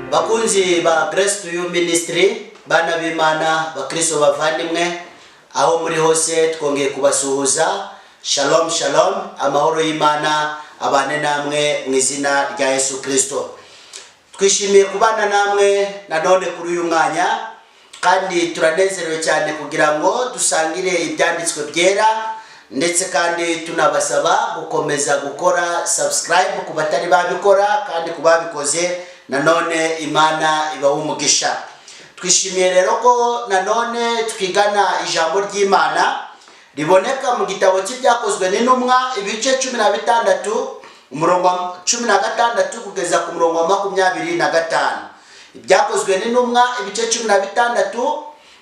Bakunzi ba Grace to You Ministry, bana b'Imana, bakristo bavandimwe, aho muri hose twongeye kubasuhuza. Shalom, shalom, amahoro y'Imana abane namwe mu izina rya Yesu Kristo. Twishimiye kubana namwe nanone kuri uyu mwanya, kandi turanezerewe cyane kugira ngo dusangire ibyanditswe byera, ndetse kandi tunabasaba gukomeza gukora subscribe ku batari babikora, kandi ku babikoze nanone Imana ibaha umugisha. Twishimiye rero ko nanone twigana ijambo ry'Imana riboneka mu gitabo cy'Ibyakozwe n'Intumwa, ibice 16, umurongo wa 16 kugeza ku murongo wa 25. Ibyakozwe n'Intumwa, ibice 16,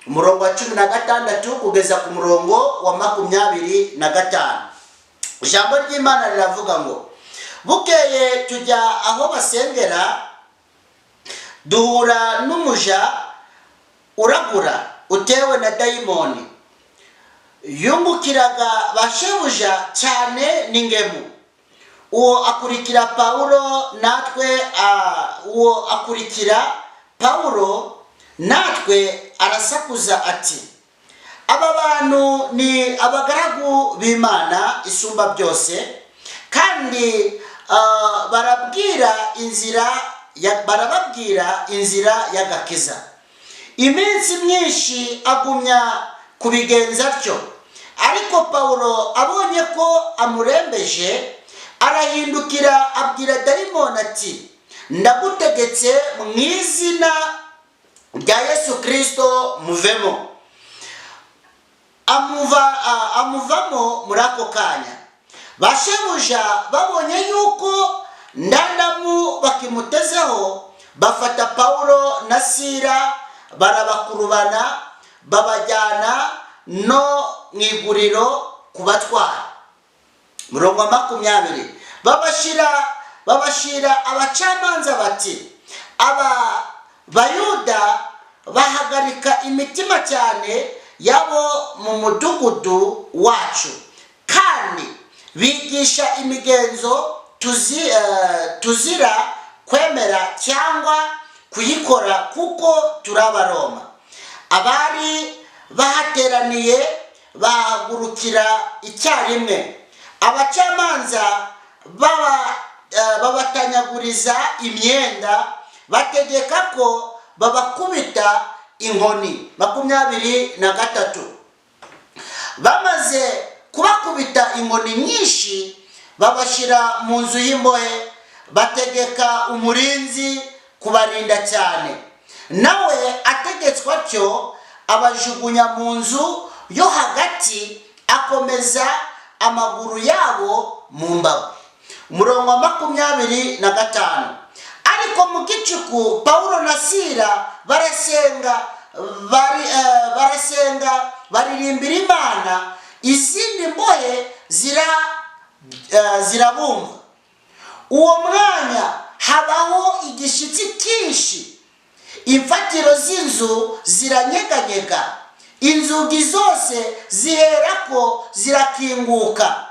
umurongo wa 16 kugeza ku murongo wa 25. Ijambo ry'Imana riravuga ngo: "Bukeye tujya aho basengera, duhura n'umuja uragura utewe na dayimoni, yungukiraga ba shebuja cyane n'ingemu. Uwo akurikira Pawulo natwe, uwo akurikira Pawulo natwe, arasakuza ati: 'Aba bantu ni abagaragu b'Imana Isumba Byose, kandi barababwira inzira y'agakiza.' Iminsi myinshi agumya kubigenza atyo. Ariko Pawulo abonye ko amurembeje, arahindukira abwira dayimoni ati: 'Ndagutegetse mu izina rya Yesu Kirisito, muvemo.' Amuvamo muri ako kanya. Ba shebuja babonye yuko ndandamu bakimutezeho, bafata Pawulo na Sira, barabakurubana, babajyana no mu iguriro kubatwara." Murongo wa 20: Babashyira abacamanza bati: 'Aba Bayuda bahagarika imitima cyane yabo mu mudugudu wacu, kandi bigisha imigenzo tuzira kwemera cyangwa kuyikora, kuko turi Abaroma.' Abari bahateraniye bahagurukira icyarimwe abacamanza, babatanyaguriza imyenda, bategeka ko babakubita inkoni." 23: Bamaze kubakubita inkoni nyinshi, babashyira mu nzu y'imbohe, bategeka umurinzi kubarinda cyane. Nawe ategetswe atyo, abajugunya mu nzu yo hagati, akomeza amaguru yabo mu mbago. Umurongo wa 25: Ariko mu gicuku Pawulo na Sira barasenga, baririmbira Imana, izindi mbohe zirabumva. Uwo mwanya habaho igishyitsi cyinshi, imfatiro z'inzu ziranyeganyega, inzugi zose ziherako zirakinguka,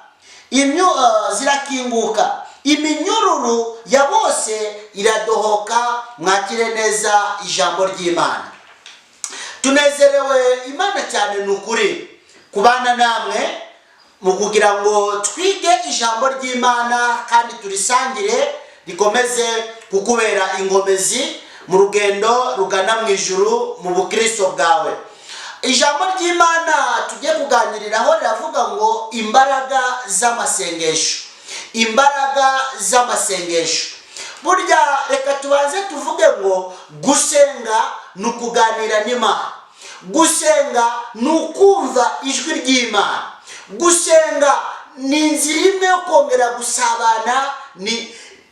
iminyururu ya bose iradohoka. Mwakire neza ijambo ry'Imana. Tunezerewe Imana cyane, ni ukuri, kubana namwe mu kugira ngo twige ijambo ry'Imana kandi turisangire, rikomeze kukubera ingomezi mu rugendo rugana mu ijuru mu bukristo bwawe. Ijambo ry'Imana tugiye kuganiriraho riravuga ngo imbaraga z'amasengesho. Imbaraga z'amasengesho. Burya reka tubanze tuvuge ngo gusenga ni ukuganira n'Imana, gusenga ni ukumva ijwi ry'Imana, gusenga ni inzira imwe yo kongera gusabana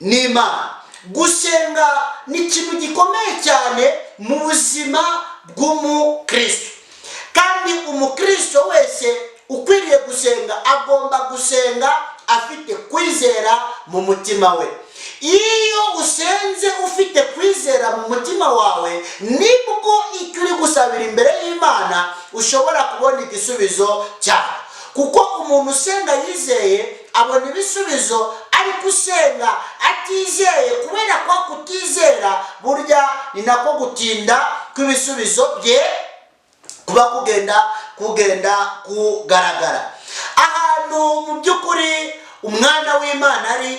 n'Imana. Gusenga ni ikintu gikomeye cyane mu buzima bw'umukristo, kandi umukristo wese ukwiriye gusenga agomba gusenga afite kwizera mu mutima we. Iyo usenze ufite kwizera mu mutima wawe, nibwo icyo uri gusabira imbere y'Imana ushobora kubona igisubizo cyawe, kuko umuntu usenga yizeye abona ibisubizo, ariko Ariko usenga atizeye, kubera kwa kutizera, burya ni nako gutinda kw'ibisubizo bye kuba kugenda kugaragara. Ahantu mu by'ukuri umwana w'Imana ari,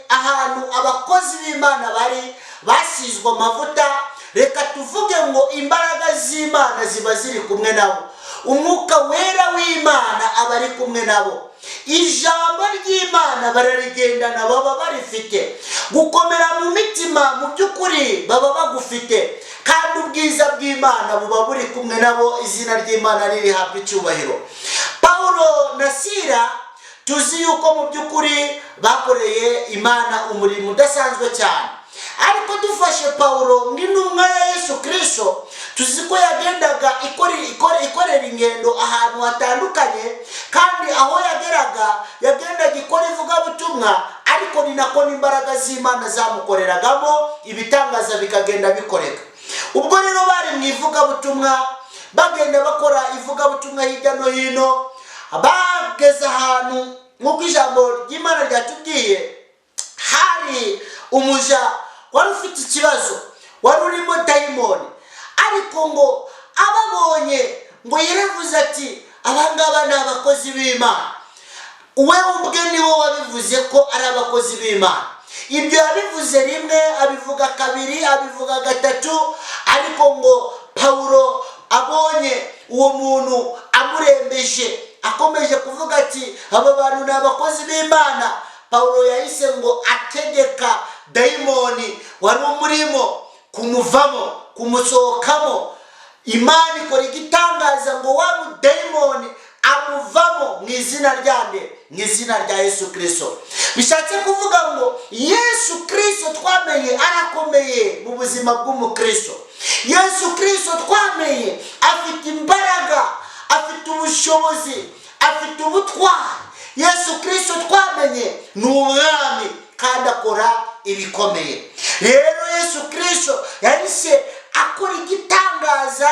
ahantu abakozi b'Imana bari basizwe amavuta, reka tuvuge ngo imbaraga z'Imana ziba ziri kumwe nabo, Umwuka Wera w'Imana aba ari kumwe nabo, ijambo ry'Imana bararigendana, baba barifite, gukomera mu mitima mu by'ukuri baba bagufite, kandi ubwiza bw'Imana buba buri kumwe nabo. Izina ry'Imana ririhabwa icyubahiro. Pawulo na Sira tuzi yuko mu by'ukuri bakoreye Imana umurimo udasanzwe cyane. Ariko dufashe Pawulo nk'intumwa ya Yesu Kirisito, tuzi ko yagendaga ikorera ingendo ahantu hatandukanye, kandi aho yageraga yagendaga ikora ivugabutumwa, ariko ni nako n'imbaraga z'Imana zamukoreragamo, ibitangaza bikagenda bikoreka. Ubwo rero bari mu ivugabutumwa, bagenda bakora ivugabutumwa hirya no hino, bageze ahantu, nk'uko ijambo ry'Imana ryatubwiye, hari umuja wari ufite ikibazo, wari urimo dayimoni. Ariko ngo ababonye, ngo yaravuze ati: "Abangaba ni abakozi b'Imana." We ubwe niwe wabivuze ko ari abakozi b'Imana. Ibyo yabivuze rimwe, abivuga kabiri, abivuga gatatu. Ariko ngo Pawulo abonye uwo muntu amurembeje, akomeje kuvuga ati: "Aba bantu ni abakozi b'Imana," Pawulo yahise ngo ategeka dayimoni wari umurimo kumuvamo, kumusohokamo. Imana ikora igitangaza, ngo wa mudayimoni amuvamo mu izina ryande? Mu izina rya Yesu Kirisito. Bishatse kuvuga ngo Yesu Kirisito twamenye arakomeye mu buzima bw'umukristo. Yesu Kirisito twamenye afite imbaraga, afite ubushobozi, afite ubutwari. Yesu Kirisito twamenye ni umwami kandi akora ibikomeye. Rero Yesu Kirisito yahise akora igitangaza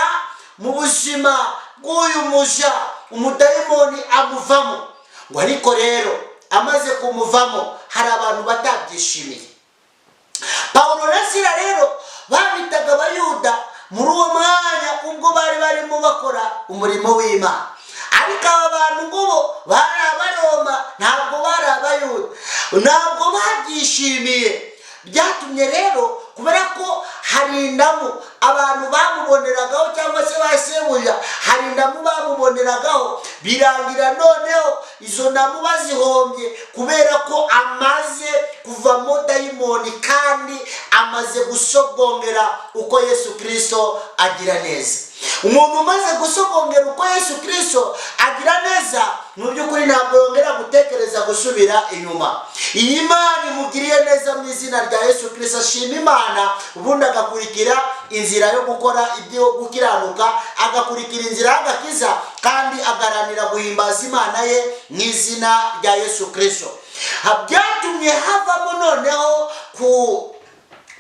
mu buzima bw'uyu muja, umudayimoni amuvamo. Ngo ariko rero amaze kumuvamo, hari abantu batabyishimiye. Pawulo na Sila rero babitaga Abayuda muri uwo mwanya ubwo bari barimo bakora umurimo w'Imana, ariko aba bantu ngo bo bari Abaroma, ntabwo bari Abayuda, ntabwo babyishimiye. Byatumye rero, kubera ko hari indamu abantu bamuboneragaho, cyangwa se ba sebuja hari indamu bamuboneragaho, birangira noneho izo ndamu bazihombye, kubera ko amaze kuvamo dayimoni kandi amaze gusogongera uko Yesu Kirisito agira neza. Umuntu umaze gusogongera uko Yesu Kirisito agira neza, mu by'ukuri ntabwo yongera gutekereza gusubira inyuma. Iyi Imana imugiriye neza mu izina rya Yesu Kirisito, ashima Imana, ubundi agakurikira inzira yo gukora ibyo gukiranuka, agakurikira inzira y'agakiza, kandi agaharanira guhimbaza Imana ye mu izina rya Yesu Kirisito. Byatumye havamo noneho ku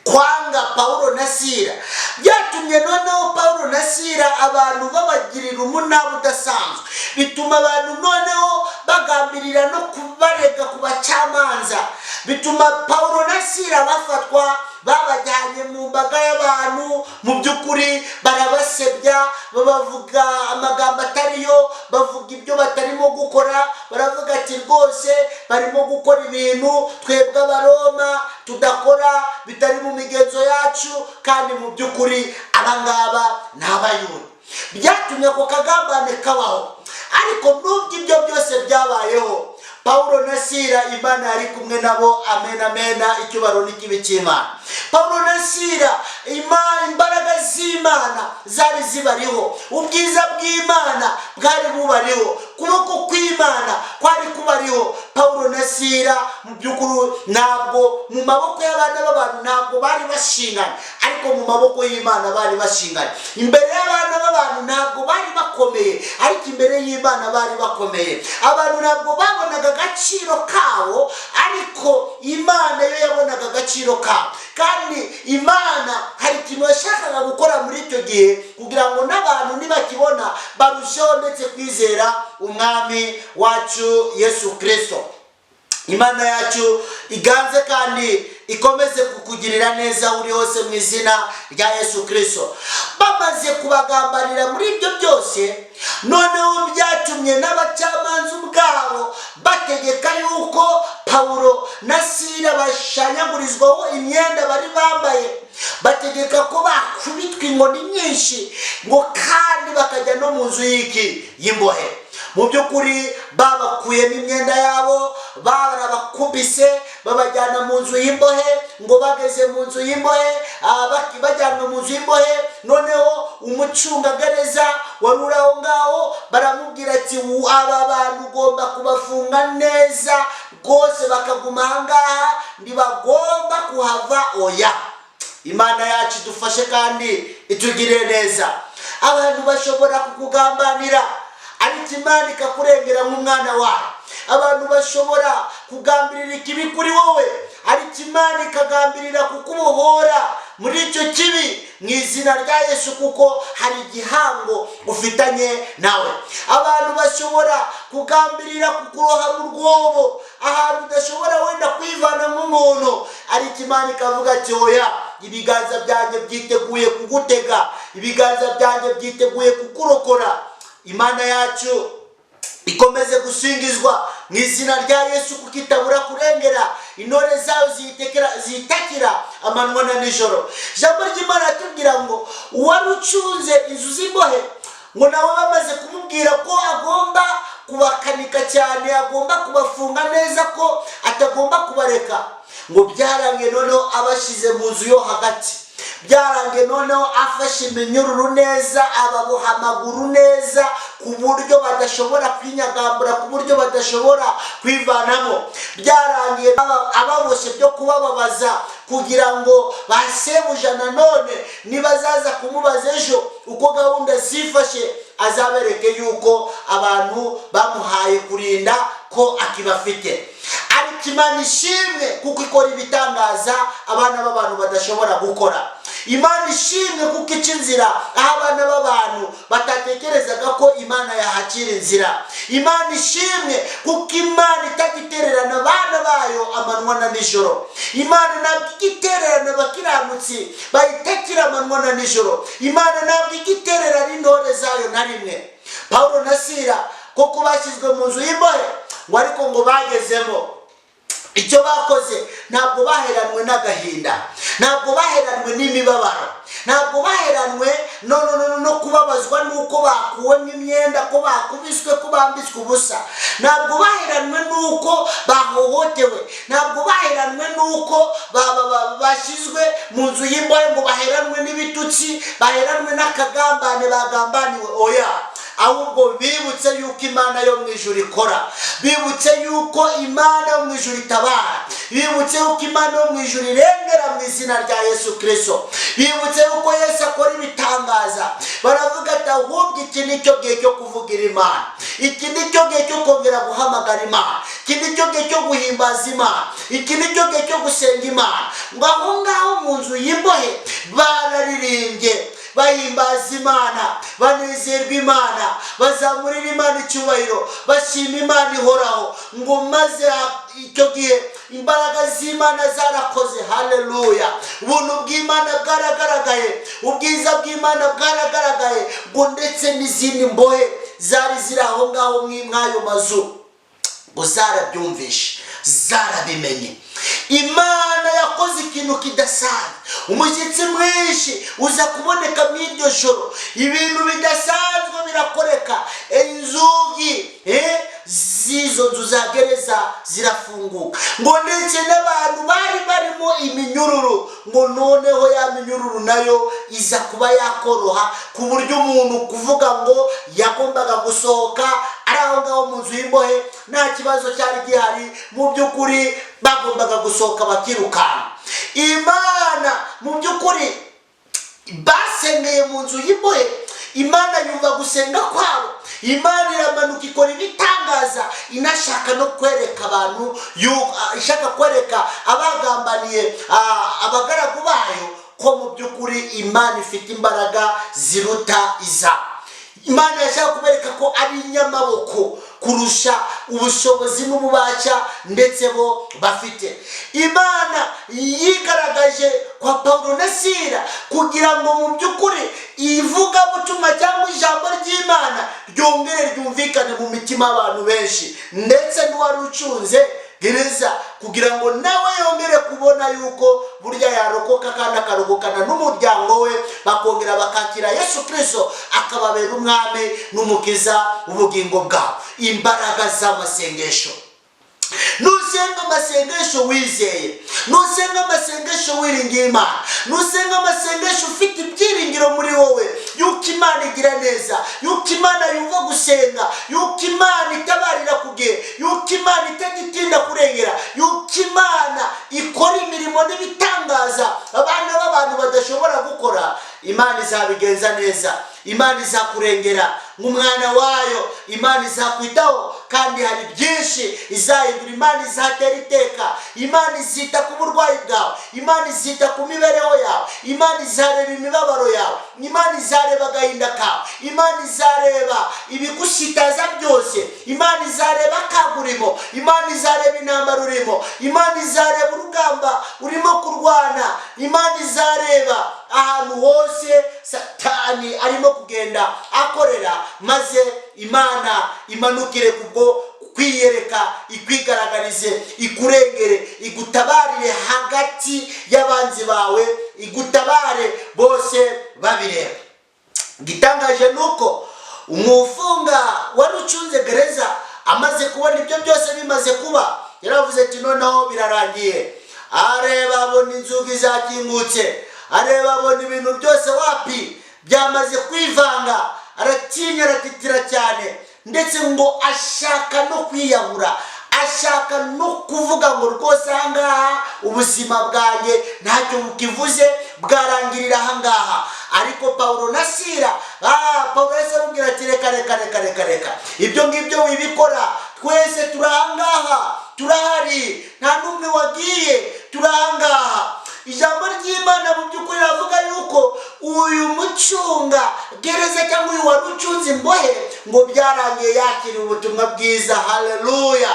kwanga Pawulo na Sira. Byatumye noneho Pawulo na Sira abantu babagirira umunabi udasanzwe, bituma abantu noneho bagambirira no kubarega ku bacamanza, bituma Pawulo na Sira bafatwa, babajyanye mu mbaga y'abantu, mu by'ukuri barabasebya, babavuga amagambo atariyo, bavuga ibyo batarimo gukora. Baravuga ati: "Rwose barimo gukora ibintu twebwe Abaroma tudakora, bitari mu migenzo yacu, kandi mu by'ukuri abangaba ni Abayuda." Byatumye ako kagambane kabaho. Ariko nubwo ibyo byose byabayeho, Pawulo na Sira Imana yari kumwe nabo. Amen, amena. Icyubahiro n'ikibe cy'Imana. Pawulo na Sira, imbaraga z'Imana zari zibariho, ubwiza bw'Imana bwari bubariho, ukuboko kw'Imana kwari kubariho. Pawulo na Sira mu by'ukuri ntabwo mu maboko y'abana b'abantu ntabwo bari bashinganye, ariko mu maboko y'Imana bari bashinganye. Imbere y'abana b'abantu ntabwo bari bakomeye, ariko imbere y'Imana bari bakomeye. Abantu ntabwo babonaga agaciro kabo, ariko Imana yo yabonaga agaciro kabo. Kandi Imana hari ikintu yashakaga gukora muri icyo gihe, kugira ngo n'abantu nibakibona barusheho ndetse kwizera Umwami wacu Yesu Kirisito. Imana yacu iganze kandi ikomeze kukugirira neza aho uri hose mu izina rya Yesu Kirisito. Bamaze kubagambanira muri ibyo byose, noneho byatumye n'abacamanza ubwabo bategeka yuko Pawulo na Sila bashanyagurizwaho imyenda bari bambaye, bategeka ko bakubitwa inkoni nyinshi, ngo kandi bakajya no mu nzu y'iki? Y'imbohe. Mu by'ukuri babakuyemo imyenda yabo, barabakubise, babajyana mu nzu y'imbohe. Ngo bageze mu nzu y'imbohe, bajyanwe mu nzu y'imbohe, noneho umucungagereza wari uri aho ngaho baramubwira ati: "Aba bantu ugomba kubafunga neza rwose, bakaguma aha ngaha, ntibagomba kuhava." Oya, Imana yacu idufashe kandi itugirire neza. Abantu bashobora kukugambanira, ariko Imana ikakurengera nk'umwana wayo. Abantu bashobora kugambirira ikibi kuri wowe, ariko Imana ikagambirira kukubohora muri icyo kibi mu izina rya Yesu, kuko hari igihango ufitanye nawe. Abantu bashobora kugambirira kukuroha mu rwobo, ahantu udashobora wenda kwivana nk'umuntu, ariko Imana ikavuga ati: "Oya, ibiganza byanjye byiteguye kugutega, ibiganza byanjye byiteguye kukurokora." Imana yacu ikomeze gusingizwa mu izina rya Yesu, kuko itabura kurengera intore zayo ziyitakira amanywa na nijoro. Ijambo ry'Imana ratubwira ngo uwari ucunze inzu z'imbohe, ngo nawe bamaze kumubwira ko agomba kubakanika cyane, agomba kubafunga neza, ko atagomba kubareka, ngo byarangiye noneho abashyize mu nzu yo hagati. Byarangiye noneho afashe iminyururu neza, ababoha amaguru neza ku buryo badashobora kwinyagambura, ku buryo badashobora kwivanamo. Byarangiye ababoshye byo kubababaza, kugira ngo basebuja nanone nibazaza kumubaza ejo uko gahunda zifashe, azabereke yuko abantu bamuhaye kurinda ko akibafite. Ariko Imana ishimwe, kuko ikora ibitangaza abana b'abantu badashobora gukora. Imana ishimwe, kuko ica inzira aho abana b'abantu batatekerezaga ko Imana yahakira inzira. Imana ishimwe, kuko Imana itajya abana bayo amanywa na nijoro. Imana ntabwo ijya itererana abakiranutsi bayitakira amanywa na nijoro. Imana ntabwo ijya itererana intore zayo na rimwe. Pawulo na Sila koko bashyizwe mu nzu y'imbohe, ngo ariko ngo bagezemo, icyo bakoze, ntabwo baheranwe n'agahinda, ntabwo baheranwe n'imibabaro, ntabwo baheranwe no, no, no, no kubabazwa n'uko bakuwemo imyenda, ko bakubiswe, ko bambitswe ubusa. Ntabwo baheranwe n'uko bahohotewe, ntabwo baheranwe n'uko bashyizwe mu nzu y'imbohe, ngo baheranwe n'ibitutsi, baheranwe n'akagambane bagambaniwe. Oya, ahubwo bibutse yuko Imana yo mu ijuru ikora, bibutse yuko Imana yo mu ijuru itabara, bibutse yuko Imana yo mu ijuru irengera mu izina rya Yesu Kirisito, bibutse yuko Yesu akora ibitangaza. Baravuga ati: "Ahubwo iki ni cyo gihe cyo kuvugira Imana, iki ni cyo gihe cyo kongera guhamagara Imana, iki ni cyo gihe cyo guhimbaza Imana, iki ni cyo gihe cyo gusenga Imana." Ngo aho ngaho mu nzu y'imbohe bararirimbye, bahimbaza Imana, banezerwa Imana, bazamurira Imana icyubahiro, bashima Imana ihoraho. Ngo maze icyo gihe imbaraga z'Imana zarakoze. Haleluya! Ubuntu bw'Imana bwaragaragaye, ubwiza bw'Imana bwaragaragaye. Ngo ndetse n'izindi mbohe zari ziri aho ngaho mw'ayo mazu, ngo zarabyumvishe, zarabimenye. Imana yakoze ikintu kidasanzwe, umushyitsi mwinshi uza kuboneka muri iryo joro, ibintu bidasanzwe birakoreka. Inzugi z'izo nzu za gereza zirafunguka, ngo ndetse n'abantu bari barimo iminyururu, ngo noneho ya minyururu nayo iza kuba yakoroha, ku buryo umuntu kuvuga ngo yagombaga gusohoka ari aho ngaho mu nzu y'imbohe, nta kibazo cyari gihari. Mu by'ukuri bagombaga gusohoka bakirukanka. Imana mu by'ukuri, basengeye mu nzu y'imbohe, Imana yumva gusenga kwabo, Imana iramanuka ikora ibitangaza, inashaka no kwereka abantu ishaka kwereka abagambaniye abagaragu bayo ko mu by'ukuri Imana ifite imbaraga ziruta izabo. Imana yashaka kubereka ko ari inyamaboko. Kurusha ubushobozi n'ububasha ndetse bo bafite. Imana yigaragaje kwa Pawulo na Sira kugira ngo mu by'ukuri ivugabutumwa cyangwa ijambo ry'Imana ryongere ryumvikane mu mitima y'abantu benshi, ndetse n'uwari ucunze gereza kugira ngo nawe yongere kubona yuko burya yarokoka kandi akarokokana n'umuryango we, bakongera bakakira Yesu Kirisito akababera umwami n'umukiza w'ubugingo bwabo. Imbaraga z'amasengesho. Nusenga amasengesho wizeye, nusenga amasengesho wiringiye Imana, nusenga amasengesho ufite ibyiringiro muri wowe yuko Imana igira neza, yuko Imana yumva gusenga, yuko Imana itabarira ku gihe, yuko Imana itagitinda kurengera, yuko Imana ikora imirimo n'ibitangaza abana b'abantu badashobora gukora, Imana izabigenza neza. Imana izakurengera nk'umwana wayo, Imana izakwitaho kandi hari byinshi izahindura. Imana izatera iteka, Imana izita ku burwayi bwawe, Imana izita ku mibereho yawe, Imana izareba imibabaro yawe, Imana izareba agahinda kawe, Imana izareba ibigusitaza byose, Imana izareba akaga urimo, Imana izareba intambara urimo, Imana izareba urugamba urimo kurwana, Imana izareba ahantu hose Satani arimo kugenda akorera, maze Imana imanukire kubwo kwiyereka, ikwigaragarize, ikurengere, igutabarire hagati y'abanzi bawe, igutabare bose babireba. Igitangaje ni uko umufunga wari ucunze gereza amaze kubona ibyo byose bimaze kuba, yaravuze ati: "Noneho birarangiye." Areba abona inzugi zakingutse, areba abona ibintu byose wapi, byamaze kwivanga. Aratinya, aratitira cyane, ndetse ngo ashaka no kwiyahura, ashaka no kuvuga ngo: "Rwose ahangaha ubuzima bwanjye ntacyo bukivuze, bwarangirira ahangaha." Ariko Pawulo na Sira, Pawulo yahise amubwira ati: "Reka, reka, reka, reka, reka, ibyo ngibyo wibikora. Twese turi ahangaha, turahari, nta n'umwe wagiye, turi ahangaha." Ijambo ry'Imana mu by'ukuri riravuga yuko uyu mucunga gereza cyangwa uyu wari ucunze imbohe ngo byarangiye yakiriye ubutumwa bwiza. Haleluya!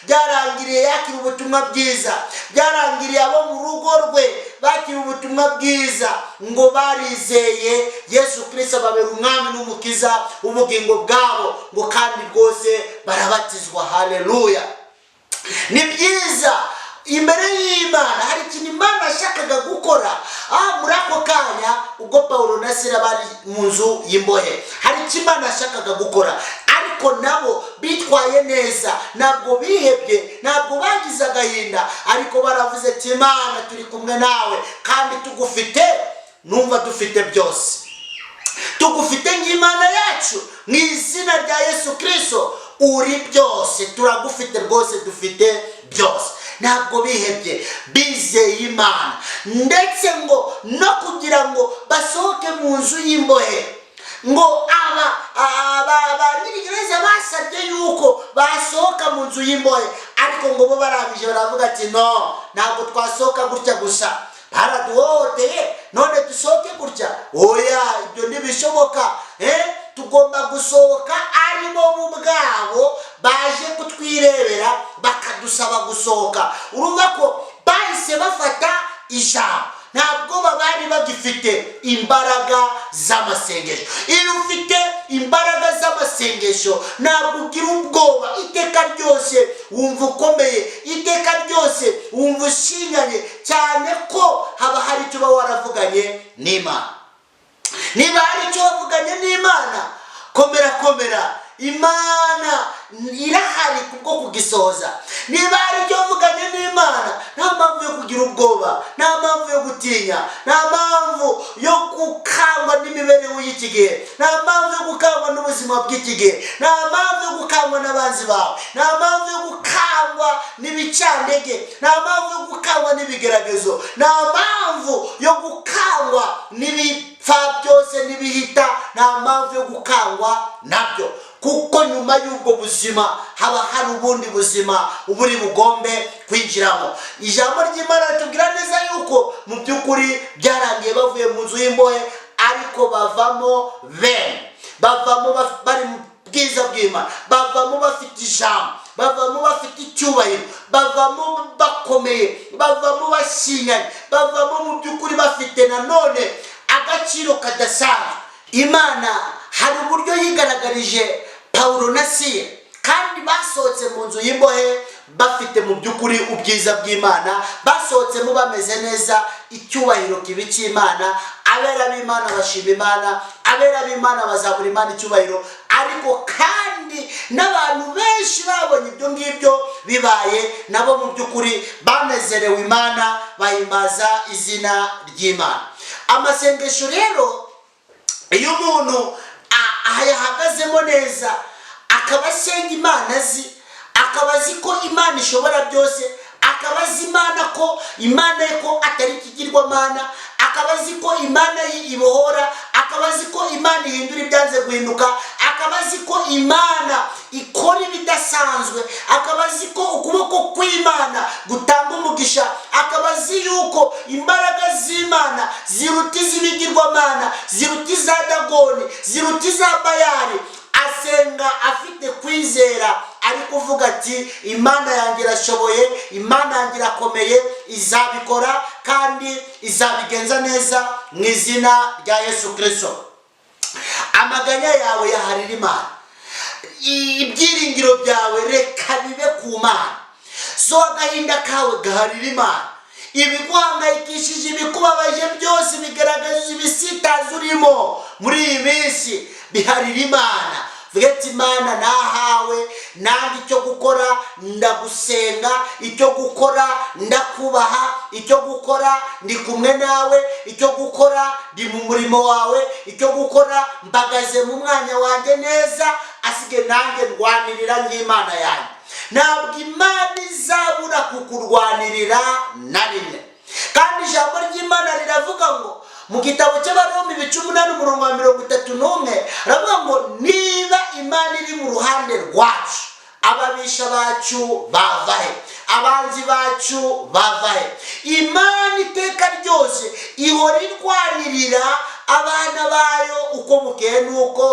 Byarangiriye yakira ubutumwa bwiza, byarangiriye abo mu rugo rwe bakira ubutumwa bwiza, ngo barizeye Yesu Kirisito babera umwami n'umukiza w'ubugingo bwabo, ngo kandi rwose barabatizwa. Haleluya! Ni byiza imbere y'Imana. Hari ikintu Imana yashakaga gukora muri ako kanya ubwo Pawulo na Sira bari mu nzu y'imbohe. Hari icyo Imana yashakaga gukora, ariko nabo bitwaye neza, ntabwo bihebye, ntabwo bagize agahinda, ariko baravuze ati: "Imana, turi kumwe nawe kandi tugufite numva dufite byose. Tugufite nk'Imana yacu, mu izina rya Yesu Kirisito uri byose, turagufite rwose, dufite byose." Ntabwo bihebye, bizeye Imana. Ndetse ngo no kugira ngo basohoke mu nzu y'imbohe, ngo aba ba nyirigereza basabye yuko basohoka mu nzu y'imbohe, ariko ngo bo barangije baravuga ati: "No, ntabwo twasohoka gutya gusa. Baraduhohoteye, none dusohoke gutya? Oya, ibyo ntibishoboka. Tugomba gusohoka ari bo ubwabo baje kutwirebera bakadusaba gusohoka." Urumva ko bahise bafata ijambo, ntabwo bari bagifite. Imbaraga z'amasengesho. Iyo ufite imbaraga z'amasengesho ntabwo ugira ubwoba. Iteka ryose wumva ukomeye, iteka ryose wumva ushinganye, cyane ko haba hari icyo uba waravuganye n'Imana. Niba hari icyo wavuganye n'Imana, komera, komera, Imana irahari kubwo kugisohoza. Niba hari icyo wavuganye n'Imana, nta mpamvu yo kugira ubwoba, nta mpamvu yo gutinya, nta mpamvu yo gukangwa n'imibereho y'iki gihe, nta mpamvu yo gukangwa n'ubuzima bw'iki gihe, nta mpamvu yo gukangwa n'abanzi bawe, nta mpamvu yo gukangwa n'ibicantege, nta mpamvu yo gukangwa n'ibigeragezo, nta mpamvu yo gukangwa n'ibipfa byose n'ibihita, nta mpamvu yo gukangwa nabyo, kuko nyuma y'ubwo buzima haba hari ubundi buzima uba uri bugombe kwinjiramo. Ijambo ry'Imana ritubwira neza yuko mu by'ukuri byarangiye bavuye mu nzu y'imbohe, ariko bavamo bene bavamo bari Ubwiza bw'Imana, bavamo bafite ijambo, bavamo bafite icyubahiro, bavamo bakomeye, bavamo bashinganye, bavamo mu by'ukuri bafite nanone agaciro kadasanzwe. Imana hari uburyo yigaragarije Pawulo na Sila, kandi basohotse mu nzu y'imbohe bafite mu by'ukuri ubwiza bw'Imana, basohotsemo bameze neza, icyubahiro kibi cy'Imana. Abera b'Imana bashima Imana, abera b'Imana bazabura Imana icyubahiro. Ariko kandi n'abantu benshi babonye ibyo ngibyo bibaye, nabo mu by'ukuri banezerewe Imana, bahimbaza izina ry'Imana. Amasengesho rero, iyo umuntu ayahagazemo neza, akaba asenga Imana azi, akaba azi ko Imana ishobora byose, akaba azi Imana ko Imana ye ko atari ikigirwamana, akaba azi ko Imana ye ibohora, akaba azi ko Imana ihindura ibyanze guhinduka, akaba azi ko Imana ikora ibidasanzwe, akaba azi ko ukuboko kw'Imana gutanga umugisha, akaba azi yuko imbaraga z'Imana ziruta iz'ibigirwamana, ziruta iza Dagoni, ziruta iza Bayari, asenga afite kwizera, ari kuvuga ati: "Imana yanjye irashoboye, Imana yanjye irakomeye, izabikora kandi izabigenza neza mu izina rya Yesu Kirisito." Amaganya yawe yaharira Imana, ibyiringiro byawe reka bibe ku Mana. So agahinda kawe gaharira Imana, ibiguhangayikishije, ibikubabaje byose, bigaragaza ibisitaza urimo muri iyi minsi, biharira Imana. Vuga ati: "Imana, nahawe nange icyo gukora ndagusenga, icyo gukora ndakubaha, icyo gukora ndi kumwe nawe, icyo gukora ndi mu murimo wawe, icyo gukora mbagaze mu mwanya wanjye neza, asige nanjye ndwanirira nk'Imana yanjye." Ntabwo Imana izabura kukurwanirira na rimwe. Kandi ijambo ry'Imana riravuga ngo mu gitabo cy'Abaroma ibice 8, umurongo wa 31, aravuga ngo: "Niba Imana iri mu ruhande rwacu, ababisha bacu bava he? Abanzi bacu bava he?" Imana iteka ryose ihora irwanirira abana bayo uko bukeye n'uko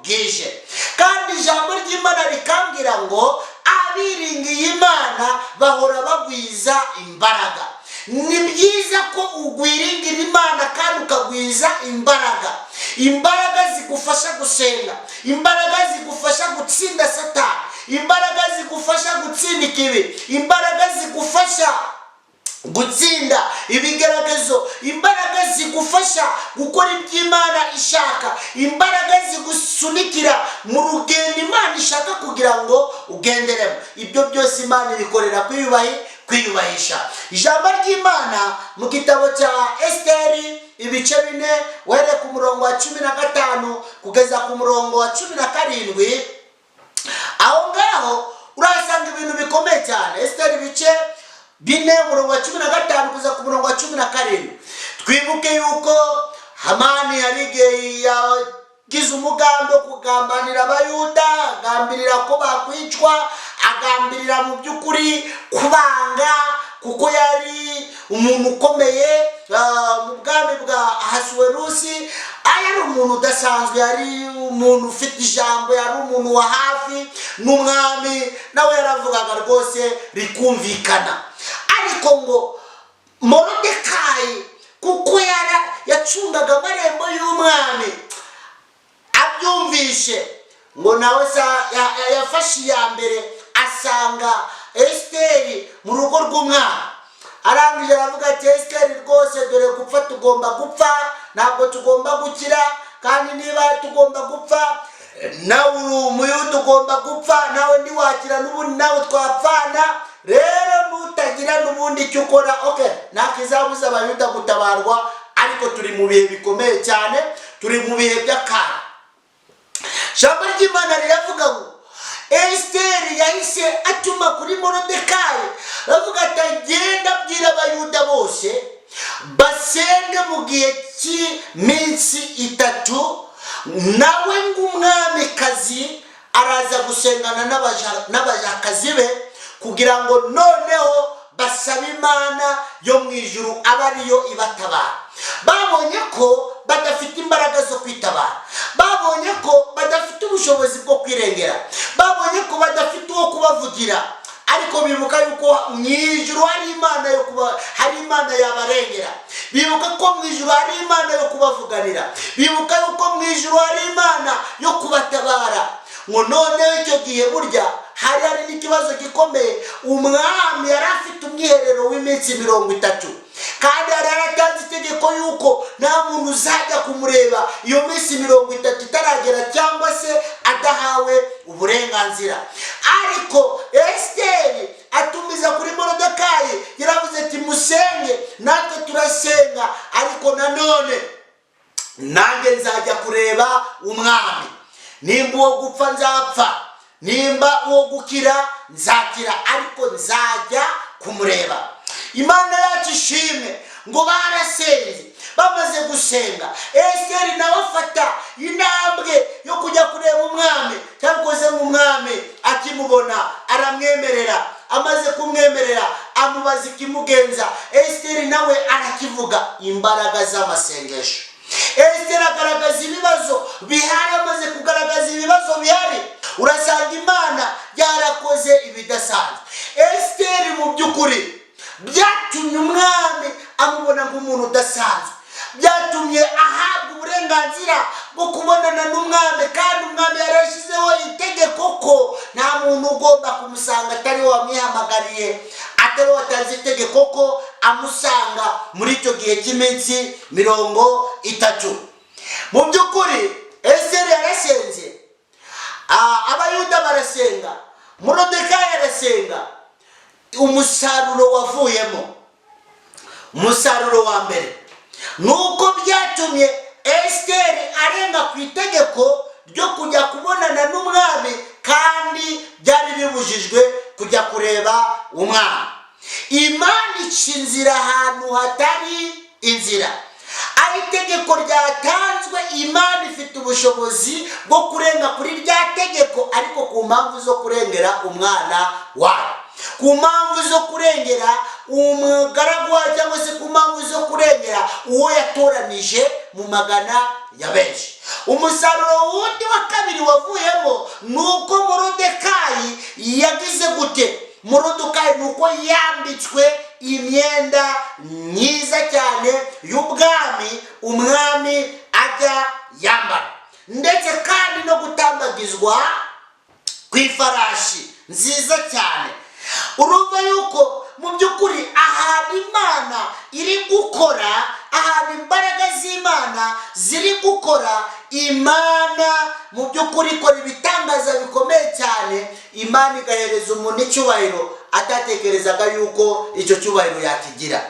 bwije. Kandi ijambo ry'Imana rikambwira ngo abiringiye Imana bahora bagwiza imbaraga. Ni byiza ko ugwiringira Imana kandi ukagwiza imbaraga, imbaraga zigufasha gusenga, imbaraga zigufasha gutsinda Satani, imbaraga zigufasha gutsinda ikibi, imbaraga zigufasha gutsinda ibigeragezo, imbaraga zigufasha gukora ibyo Imana ishaka, imbaraga zigusunikira mu rugendo Imana ishaka kugira ngo ugenderemo. Ibyo byose Imana ibikorera kwiyubahisha. Ijambo ry'Imana mu gitabo cya Esiteri ibice 4, uhereye ku murongo wa 15 kugeza ku murongo wa 17, aho ngaho urahasanga ibintu bikomeye cyane. Esiteri ibice 4, umurongo wa 15 kugeza ku murongo wa 17. Twibuke yuko Hamani hari igihe yagize umugambi wo kugambanira Abayuda, agambirira ko bakwicwa, agambirira mu by'ukuri kubanga, kuko yari umuntu ukomeye mu bwami bwa Ahasuwerusi. Yari umuntu udasanzwe, yari umuntu ufite ijambo, yari umuntu wa hafi n'umwami, nawe yaravugaga rwose rikumvikana. Ariko ngo Morodekayi, kuko yara yacungaga amarembo y'umwami, abyumvishe ngo nawe yafashe iya mbere, asanga Esiteri mu rugo rw'umwami. Arangije aravuga ati: "Esiteri, rwose dore gupfa tugomba gupfa, ntabwo tugomba gukira. Kandi niba tugomba gupfa, nawe uri Umuyuda, ugomba gupfa, nawe ntiwakira n'ubundi, nawe twapfana. Rero nutagira n'ubundi icyo ukora, okay, ntakizabuza Abayuda gutabarwa, ariko turi mu bihe bikomeye cyane, turi mu bihe by'akaga." Ijambo ry'Imana riravuga ngo Esiteri yahise atuma kuri Morodekayi, aravuga ati: "Agenda abwira Abayuda bose basenge mu gihe cy'iminsi 3, nawe ng'umwamikazi araza gusengana n'abajakazi be, kugira ngo noneho basabe Imana yo mu ijuru abe ariyo ibatabara." Babonye ko badafite imbaraga zo kwitabara. Babonye ko badafite ubushobozi bwo kwirengera, babonye ko badafite uwo kubavugira, ariko bibuka yuko mu ijuru hari Imana yo kuba, hari Imana yabarengera. Bibuka ko mu ijuru hari Imana yo kubavuganira, bibuka yuko mu ijuru hari Imana yo kubatabara. Ngo noneho icyo gihe burya hari n'ikibazo gikomeye. Umwami yari afite umwiherero w'iminsi 30, kandi yari yaratanze itegeko yuko nta muntu uzajya kumureba iyo minsi 30 itaragera, cyangwa se adahawe uburenganzira. Ariko Esiteri atumiza kuri Morodekayi, yaravuze ati: "Musenge, natwe turasenga, ariko nanone nanjye nzajya kureba umwami. Nimba uwo gupfa nzapfa, nimba uwo gukira nzakira, ariko nzajya kumureba." Imana yacu ishimwe. Ngo barasenze, bamaze gusenga, Esiteri nawe afata intambwe yo kujya kureba umwami. Cyakoze nk'umwami akimubona aramwemerera. Amaze kumwemerera, amubaza ikimugenza, Esiteri nawe arakivuga. Imbaraga z'amasengesho. Esiteri agaragaza ibibazo bihari. Amaze kugaragaza ibibazo bihari, urasanga Imana yarakoze ibidasanzwe. Esiteri mu by'ukuri byatumye umwami amubona nk'umuntu udasanzwe, byatumye ahabwa uburenganzira bwo kubonana n'umwami, kandi umwami yarashyizeho itegeko ko nta muntu ugomba kumusanga atari we wamwihamagariye, atari we watanze itegeko ko amusanga muri icyo gihe cy'iminsi 30. Mu by'ukuri Esiteri yarasenze, Abayuda barasenga, Morodekayi arasenga. Umusaruro wavuyemo, umusaruro wa mbere ni uko byatumye Esiteri arenga ku itegeko ryo kujya kubonana n'umwami, kandi byari bibujijwe kujya kureba umwami. Imana ica inzira ahantu hatari inzira. Aho itegeko ryatanzwe, Imana ifite ubushobozi bwo kurenga kuri rya tegeko, ariko ku mpamvu zo kurengera umwana wayo, ku mpamvu zo kurengera umugaragu wayo, cyangwa se ku mpamvu zo kurengera uwo yatoranije mu magana ya benshi. Umusaruro wundi wa kabiri wavuyemo ni uko Morodekayi yagize gute? Morodekayi ni uko yambitswe imyenda myiza cyane y'ubwami umwami ajya yambara, ndetse kandi no gutambagizwa ku ifarashi nziza cyane. Urumva yuko mu by'ukuri ahantu Imana iri gukora, ahantu imbaraga z'Imana ziri gukora, Imana mu by'ukuri ikora ibitangaza bikomeye cyane. Imana igahereza umuntu icyubahiro atatekerezaga yuko icyo cyubahiro yakigira.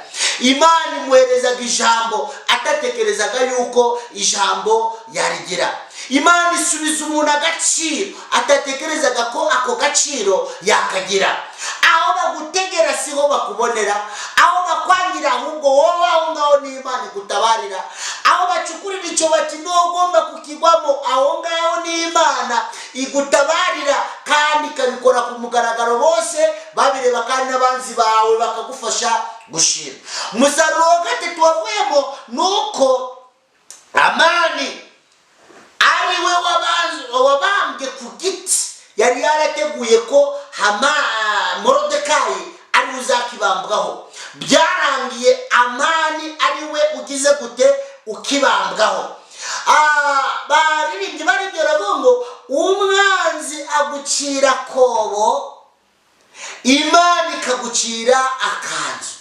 Imana imuherezaga ijambo atatekerezaga yuko ijambo yarigira. Imana isubiza umuntu agaciro atatekerezaga ko ako gaciro yakagira. Aho bagutegera siho bakubonera, aho bakwangira ahubwo wowe aho ngaho ni Imana igutabarira. Aho bacukurira icyo bati niwo ugomba kukigwamo, aho ngaho ni Imana igutabarira, kandi ikabikora ku mugaragaro bose babireba, kandi n'abanzi bawe bakagufasha gushima. Umusaruro wa gatatu wavuyemo ni uko Amani ari we wabambwe ku giti yari yarateguye ko hama Morodekayi ari we uzakibambwaho, byarangiye Amani ari we ugize gute? Ukibambwaho. Baririmbyi baribyo baravuga ngo umwanzi agucira akobo, Imana ikagucira akanzu.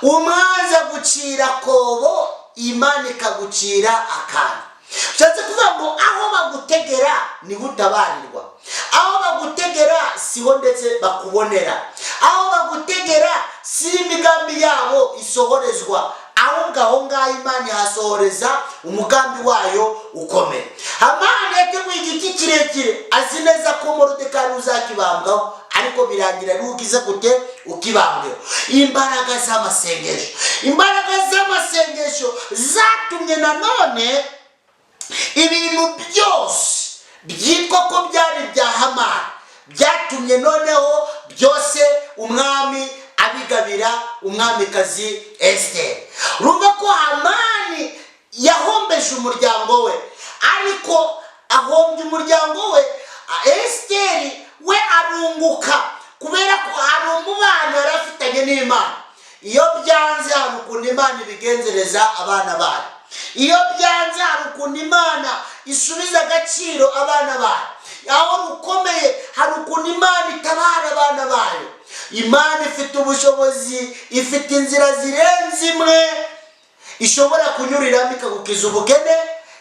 Umwanzi agucira akobo, Imana ikagucira akanzu. Bishatse kuvuga ngo aho bagutegera niho utabarirwa, aho bagutegera siho ndetse bakubonera, aho bagutegera si imigambi yabo isohorezwa, ahubwo aho ngaho Imana ihasohoreza umugambi wayo ukomeye. Hamani yateguye igiti kirekire azi neza ko Morodekayi uzakibambwaho, ariko birangira ariwe ugize gute? Ukibambweho. Imbaraga z'amasengesho, imbaraga z'amasengesho zatumye nanone ibintu byose byitwa ko byari ibya Hamani, byatumye noneho byose umwami abigabira umwamikazi Esiteri. Urumva ko Hamani yahombeje umuryango we. Ariko ahombya umuryango we. Esiteri we arunguka kubera ko hari umubano yari afitanye n'Imana. Iyo byanze, hari ukuntu Imana ibigenzereza abana bayo. Iyo byanze, hari ukuntu Imana isubiza agaciro abana bayo. Aho rukomeye, hari ukuntu Imana itabara abana bayo. Imana ifite ubushobozi, ifite inzira zirenze imwe ishobora kunyuriramo ikagukiza ubukene,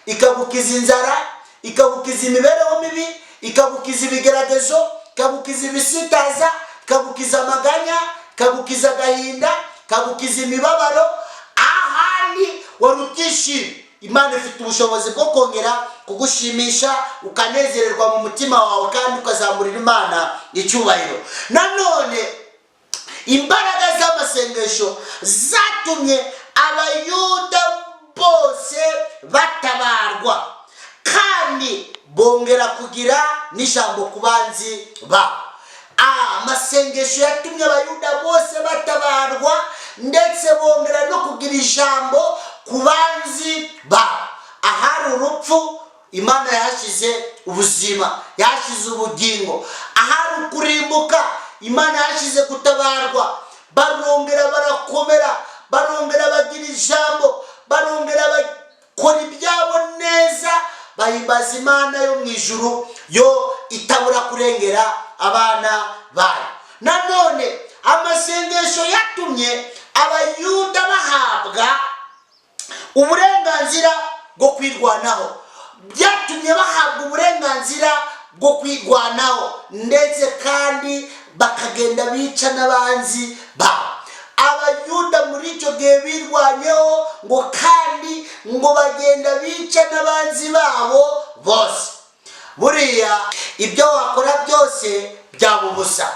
ikagukiza inzara, ikagukiza imibereho mibi, ikagukiza ibigeragezo, ikagukiza ibisitaza, ikagukiza amaganya, ikagukiza agahinda, ikagukiza imibabaro. Ahandi wari utishimye, Imana ifite ubushobozi bwo kongera kugushimisha, ukanezererwa mu mutima wawe, kandi ukazamurira Imana icyubahiro. Nanone imbaraga z'amasengesho zatumye Abayuda bose batabarwa, kandi bongera kugira n'ijambo ku banzi babo. Amasengesho yatumye Abayuda bose batabarwa, ndetse bongera no kugira ijambo ku banzi babo. Ahari urupfu, Imana yahashyize ubuzima, yahashyize ubugingo. Ahari ukurimbuka, Imana yahashyize gutabarwa. Barongera barakomera, barongera bagira ijambo, barongera bakora ibyabo neza, bahimbaza Imana yo mu ijuru, yo itabura kurengera abana bayo. Nanone amasengesho yatumye Abayuda bahabwa uburenganzira bwo kwirwanaho. Byatumye bahabwa uburenganzira bwo kwirwanaho, ndetse kandi bakagenda bica n'abanzi babo. Abayuda muri icyo gihe birwanyeho ngo, kandi ngo bagenda bica n'abanzi babo bose. Buriya ibyo wakora byose byaba ubusa,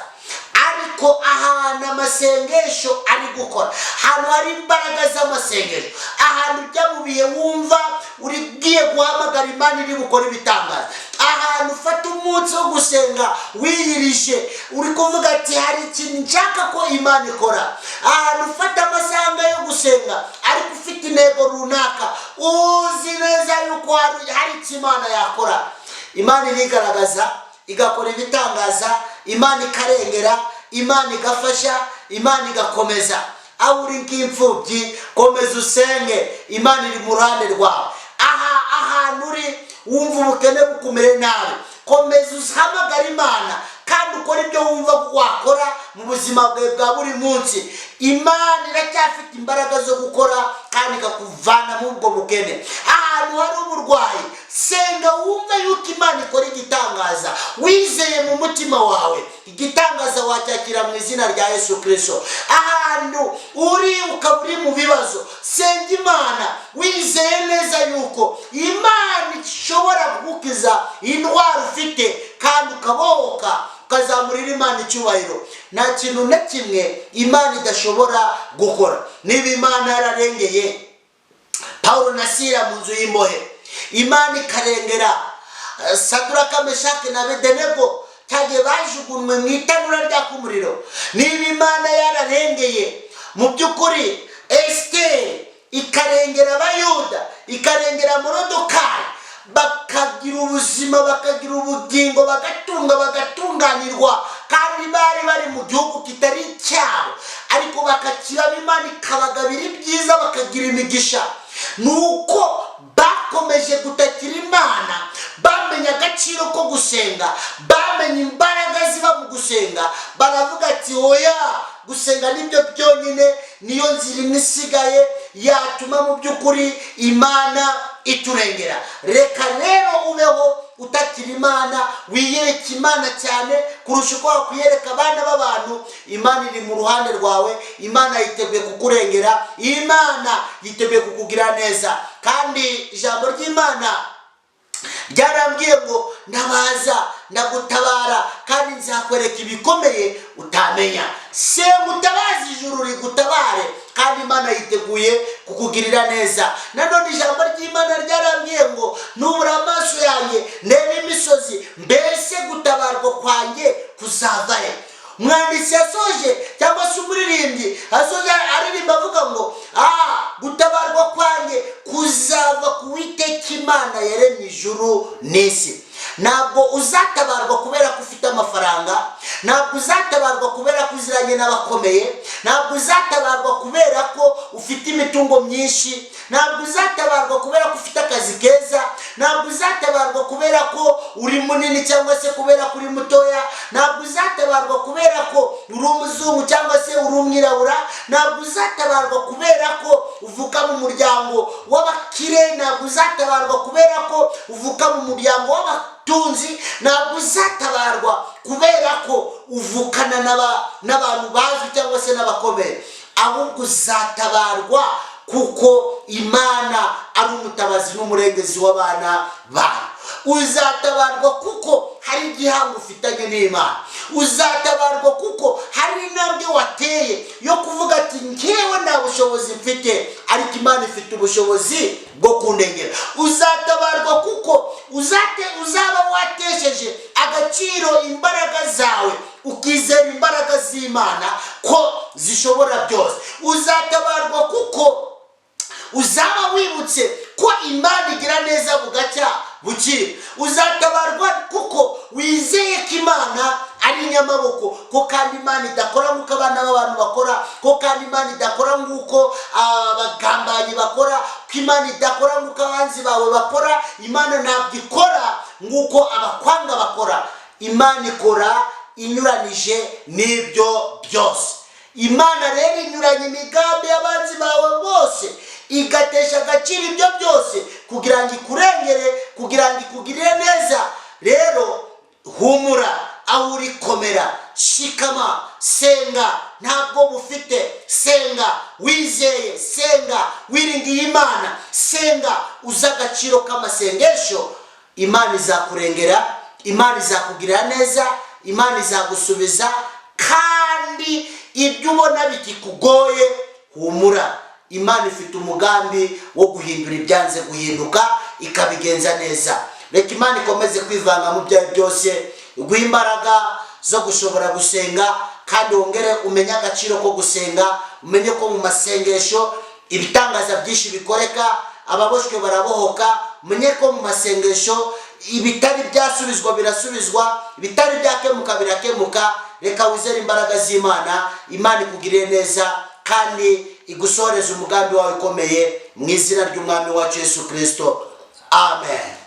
ariko ahantu amasengesho ari gukora, ahantu hari imbaraga z'amasengesho, ahantu ujya mu bihe wumva ugiye guhamagara Imana iri bukore ibitangaza, ahantu ufata umunsi wo gusenga wiyirije, uri kuvuga ati: "Hari ikintu nshaka ko Imana ikora", ahantu ufata amasaha yo gusenga ariko ufite intego runaka, uzi neza yuko hari icyo Imana yakora, Imana irigaragaza, igakora ibitangaza, Imana ikarengera, Imana igafasha, Imana igakomeza. Aho uri nk'imfubyi, komeza usenge, Imana iri mu ruhande rwawe. Aha ahantu uri wumva ubukene bukumere nabi, komeza uhamagara Imana kandi ukora ibyo wumva wakora mu buzima bwawe bwa buri munsi. Imana iracyafite imbaraga zo gukora kandi ikakuvana muri ubwo bukene. Ahantu hari uburwayi, senga wumve yuko Imana ikora igitangaza. Wizeye mu mutima wawe, igitangaza wacyakira mu izina rya Yesu Kirisito. Ahantu uri ukaba uri mu bibazo, senga Imana wizeye neza yuko Imana ishobora kugukiza indwara ufite, kandi ukabohoka, ukazamurira Imana icyubahiro. Nta kintu na kimwe Imana idashobora gukora. Niba Imana yararengeye Pawulo na Sira mu nzu y'imbohe, Imana ikarengera Saduraka, Meshaki na Bedenego cyagihe bajugunywe mu itanura ryaka umuriro, niba Imana yararengeye mu by'ukuri Esiteri, ikarengera Abayuda, ikarengera Morodokari, bakagira ubuzima, bakagira ubugingo, bagatunga, bagatunganirwa, kandi bari bari mu gihugu kitari icyabo, ariko bakakibamo, Imana ikabagabira ibyiza, bakagira imigisha, ni uko bakomeje gutakira Imana, bamenya agaciro ko gusenga, bamenya imbaraga ziba mu gusenga, baravuga ati: "Oya, gusenga nibyo byonyine, niyo nzira imwe isigaye yatuma mu by'ukuri Imana iturengera." Reka rero ubeho utakira Imana, wiyereka Imana cyane kurusha uko wakwiyereka abana b'abantu. Imana iri mu ruhande rwawe, Imana yiteguye kukurengera, Imana yiteguye kukugira neza. Kandi ijambo ry'Imana ryarambwiye ngo: "Ndabaza, ndagutabara, kandi nzakwereka ibikomeye utamenya." Senga utabaza, ijuru rigutabare, kandi Imana yiteguye kukugirira neza. Nanone ijambo ry'Imana ryarambwiye ngo: "Nubura amaso yanjye ndebe imisozi, mbese gutabarwa kwanjye kuzava he?" Umwanditsi yasoje, cyangwa se umuririmbyi asoje aririmba avuga ngo: "Gutabarwa kwanjye kuzava ku Witeka Imana yaremye ijuru." Ijuru n'isi. Ntabwo uzatabarwa kubera ko ufite amafaranga, ntabwo uzatabarwa kubera ko uziranye n'abakomeye, ntabwo uzatabarwa kubera ko ufite imitungo myinshi, ntabwo uzatabarwa kubera ko ufite akazi keza, ntabwo uzatabarwa kubera ko uri munini cyangwa se kubera ko uri mutoya, ntabwo uzatabarwa kubera ko uri umuzungu cyangwa se uri umwirabura, ntabwo uzatabarwa kubera ko uvuka mu muryango w'abakire, ntabwo uzatabarwa kubera ko uvuka mu muryango w'abatunzi, ntabwo uzatabarwa kubera ko uvukana n'abantu bazwi cyangwa se n'abakomeye, ahubwo uzatabarwa kuko Imana ari umutabazi n'umurengezi w'abana bayo. Uzatabarwa kuko hari igihango ufitanye n'Imana. Uzatabarwa kuko hari intambwe wateye yo kuvuga ati: "Ngewe nta bushobozi mfite, ariko Imana ifite ubushobozi bwo kundengera." Uzatabarwa kuko uzaba watesheje agaciro imbaraga zawe, ukizera imbaraga z'Imana ko zishobora byose. Uzatabarwa kuko uzaba wibutse ko Imana igira neza bugacya bukira. Uzatabarwa kuko wizeye ko Imana ari inyamaboko, ko kandi Imana idakora nk'uko abana b'abantu bakora, ko kandi Imana idakora nk'uko abagambanyi bakora, ko Imana idakora nk'uko abanzi bawe bakora. Imana ntabwo ikora nk'uko abakwanga bakora. Imana ikora inyuranije n'ibyo byose. Imana rero inyuranye imigambi y'abanzi bawe bose, igatesha agaciro ibyo byose kugira ngo ikurengere, kugira ngo ikugirire neza. Rero humura aho uri, komera, shikama, senga ntabwo bufite, senga wizeye, senga wiringiye Imana, senga uzi agaciro k'amasengesho. Imana izakurengera, Imana izakugirira neza, Imana izagusubiza. Kandi ibyo ubona bikikugoye, humura, Imana ifite umugambi wo guhindura ibyanze guhinduka, ikabigenza neza. Reka Imana ikomeze kwivanga mu byawe byose, iguhe imbaraga zo gushobora gusenga, kandi wongere umenye agaciro ko gusenga, umenye ko mu masengesho ibitangaza byinshi bikoreka, ababoshywe barabohoka, umenye ko mu masengesho ibitari byasubizwa birasubizwa, ibitari byakemuka birakemuka. Reka wizere imbaraga z'Imana. Imana ikugirire neza kandi igusohoreze umugambi wawe ukomeye, mu izina ry'Umwami wacu Yesu Kirisito, amen.